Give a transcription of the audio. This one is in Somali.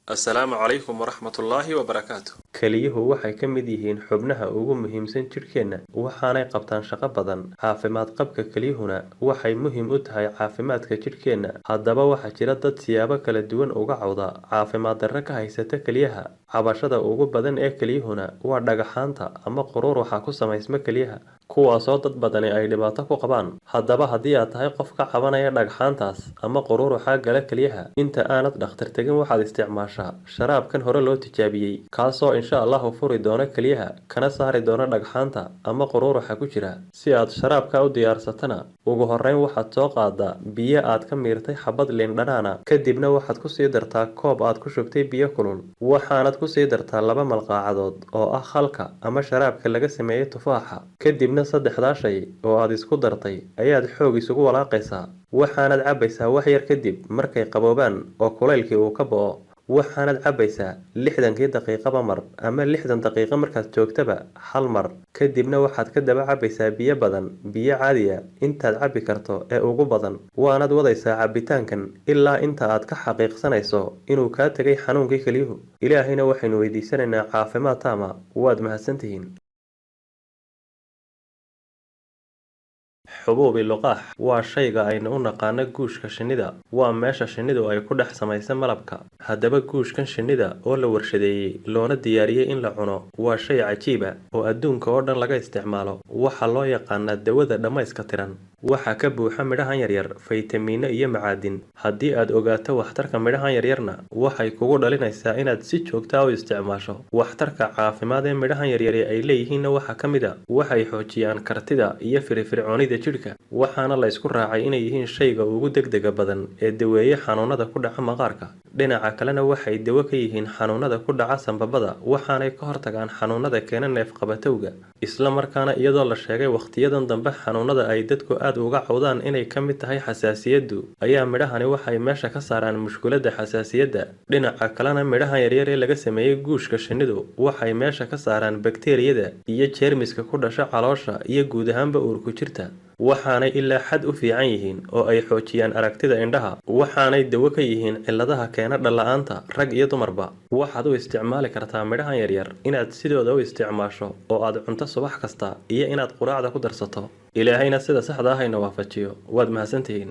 Asalaamu calaykum waraxmatullaahi wabarakaatu. Keliyuhu waxay ka mid yihiin xubnaha ugu muhiimsan jidhkeenna, waxaanay qabtaan shaqo badan. Caafimaad qabka kelyuhuna waxay muhiim u tahay caafimaadka jidhkeenna. Haddaba, waxaa jira dad siyaabo kala duwan uga cawda caafimaad darro ka haysata kelyaha. Cabashada ugu badan ee kelyuhuna waa dhagaxaanta ama quruuruxa ku samaysma kelyaha, kuwaasoo dad badani ay dhibaato ku qabaan. Haddaba, haddii aad tahay qof ka cabanaya dhagxaantaas ama quruuruxa gala kelyaha, inta aanad dhakhtar tegin waxaad isticmaashaa sharaabkan hore loo tijaabiyey, kaasoo insha Allahu furi doona kelyaha kana saari doona dhagxaanta ama quruuruxa ku jira. Si aad sharaabka u diyaarsatana, ugu horreyn waxaad soo qaadaa biyo aad ka miirtay xabad liin dhanaana, kadibna waxaad kusii dartaa koob aad ku shubtay biyo kulul, waxaanad kusii dartaa 2 malqaacadood oo ah khalka ama sharaabka laga sameeyey tufaaxa. Kadibna saddexdaa shay oo aad isku dartay ayaad xoog isugu walaaqaysaa, waxaanad cabbaysaa wax yar kadib markay qaboobaan oo kulaylkii uu ka bo'o. Waxaanad cabbaysaa 60-kii daqiiqaba mar ama 60 daqiiqo markaad joogtaba hal mar. Kadibna waxaad ka daba cabbaysaa biyo badan, biyo caadiya intaad cabbi karto ee ugu badan. Waanad wadaysaa cabbitaankan ilaa inta aad ka xaqiiqsanayso inuu kaa tegay xanuunkii kelyuhu. Ilaahayna waxaynu weydiisanaynaa caafimaad taama. Waad mahadsantihiin. Xubuubi luqaax waa shayga aynu u naqaano guushka shinnida. Waa meesha shinnidu ay ku dhex samayso malabka. Haddaba, guushkan shinnida oo la warshadeeyey loona diyaariyey in la cuno waa shay cajiib ah oo adduunka oo dhan laga isticmaalo. Waxaa loo yaqaanaa dawada dhammayska tiran. Waxaa ka buuxa midhahan yaryar faytamiino iyo macaadin. Haddii aad ogaato waxtarka midhahan yaryarna, waxay kugu dhalinaysaa inaad si joogto ah u isticmaasho. Waxtarka caafimaad ee midhahan yaryari ay leeyihiinna waxaa ka mid a: waxay xoojiyaan kartida iyo firfircoonida jidhka, waxaana la isku raacay inay yihiin shayga ugu degdega badan ee daweeya xanuunada ku dhaca maqaarka. Dhinaca kalena, waxay dawo ka yihiin xanuunada ku dhaca sambabada, waxaanay ka hortagaan xanuunada keena neef-qabatowga. Isla markaana, iyadoo la sheegay wakhtiyadan dambe xanuunada ay dadku aad uga cawdaan inay ka mid tahay xasaasiyaddu, ayaa midhahani waxay meesha ka saaraan mushkiladda xasaasiyadda. Dhinaca kalena, midhahan yaryar ee laga sameeyey guushka shinnidu waxay meesha ka saaraan bakteeriyada iyo jeermiska ku dhasha caloosha iyo guud ahaanba uurku jirta, waxaanay ilaa xad u fiican yihiin oo ay xoojiyaan aragtida indhaha, waxaanay dawo ka yihiin cilladaha keena dhal-la'aanta rag iyo dumarba. Waxaad u isticmaali kartaa midhahan yaryar inaad sidooda u isticmaasho oo aad cunto subax kasta iyo inaad quraacda ku darsato. Ilaahayna sida saxda ah hayna waafajiyo. Waad mahadsantihiin.